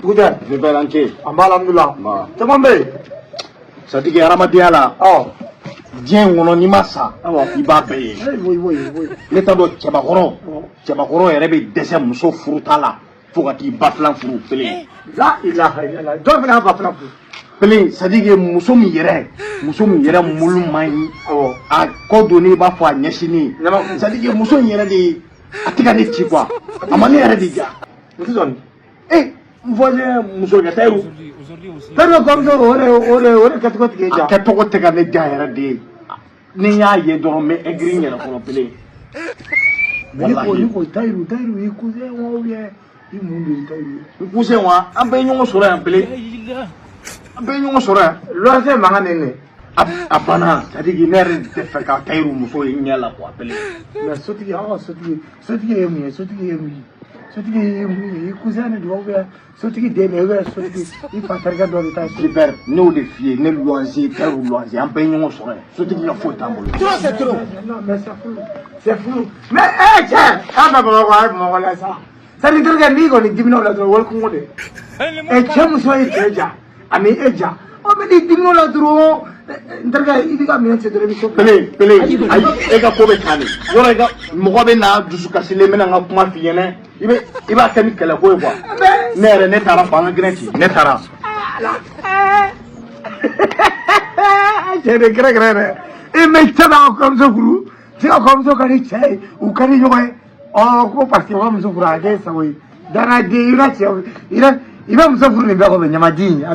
Dugu tɛ. Gilbert an ce. An b'a alhamdulilah. Nba. Caman bɛ yen. Sadiki, hadamadenya la, diɲɛ in kɔnɔ, n'i ma sa, i b'a bɛɛ ye. Eh, oui, oui, oui. Ne t'a dɔn, cɛbakɔrɔ, cɛbakɔrɔ yɛrɛ bɛ dɛsɛ muso furuta la fo ka t'i ba filan furu kelen. La ilaha illallah. Dɔw fana y'a ba fana furu. Kelen, Sadiki, muso min yɛrɛ mulu man ɲi, a kɔ donnen i b'a fɔ a ɲɛsinnen. Ɲamaku. Sadiki, muso in yɛrɛ de, a tɛ ka ne ci quoi, a ma ne yɛrɛ de diya. N tɛ sɔn. E, n voisin muso kɛ Tayiru. Fɛn dɔ kɔmuso, o de kɛcogo tigɛ A ja. kɛcogo tɛ ka ne diya yɛrɛ de ye. Ni n y'a ye dɔrɔn, n bɛ aigri n yɛrɛ kɔrɔ kelen. Mais ne ko Wallahi. ne ko Tayiru i cousin wa ou bien i mun de ye Tayiru ye? N cousin wa, an bɛɛ ye ɲɔgɔn sɔrɔ yan pele, an bɛɛ ye ɲɔgɔn sɔrɔ yan. Luwanse mankan ne ne. A banna, Sadiki, ne yɛrɛ tɛ fɛ ka Tayiru muso ye n ɲɛ la quoi pele. Mais sotigi, aw ka sotigi ye mun ye? Sotigi ye mun ye? Sotigi ye mun ye? I cousin de don ou bien sotigi den de ou bien sotigi i fa terikɛ dɔ de ta ye sotigi? Gilbert, ne y'o de f'i ye, ne luwanse, Tayiru luwanse, an bɛɛ ye ɲɔgɔn sɔrɔ yan, sotigi ka foyi t'an bolo. Trop c'est trop. Non, mais c'est flou. C'est flou. Mais eh cɛ, an bɛ Bamakɔ, an ye Bamakɔ la sa. C'est-à-dire terikɛ, n'i kɔni dimina o la dɔrɔn, wali kungo de. Ɛ, cɛ muso ye cɛ ja ani e ja. Ɔ, mais n'i dimina o la dɔrɔn, n terikɛ, i b'i ka minɛn cɛ dɔrɔn, i bɛ so. Pele pele, ayi, e ka ko bɛ tan de yɔrɔ, i ka mɔgɔ bɛ na dusukasilen bɛna n ka kuma f'i ɲɛna, i b'a kɛ ni kɛlɛko ye quoi. Ne yɛrɛ, ne taara fɔ an ka gɛrɛ ci, ne taara. Cɛ de kɛrɛ dɛ. E mais cɛ b'a ka kɔrɔmuso furu, cɛ ka kɔrɔmuso ka di cɛ ye, u ka di ɲɔgɔn ye. Ɔ, ko parce que u ka muso furu a kɛ sago ye. Dangaden, i bɛ cɛ, i bɛ muso furu nin bɛɛ kɔfɛ, ɲamaden.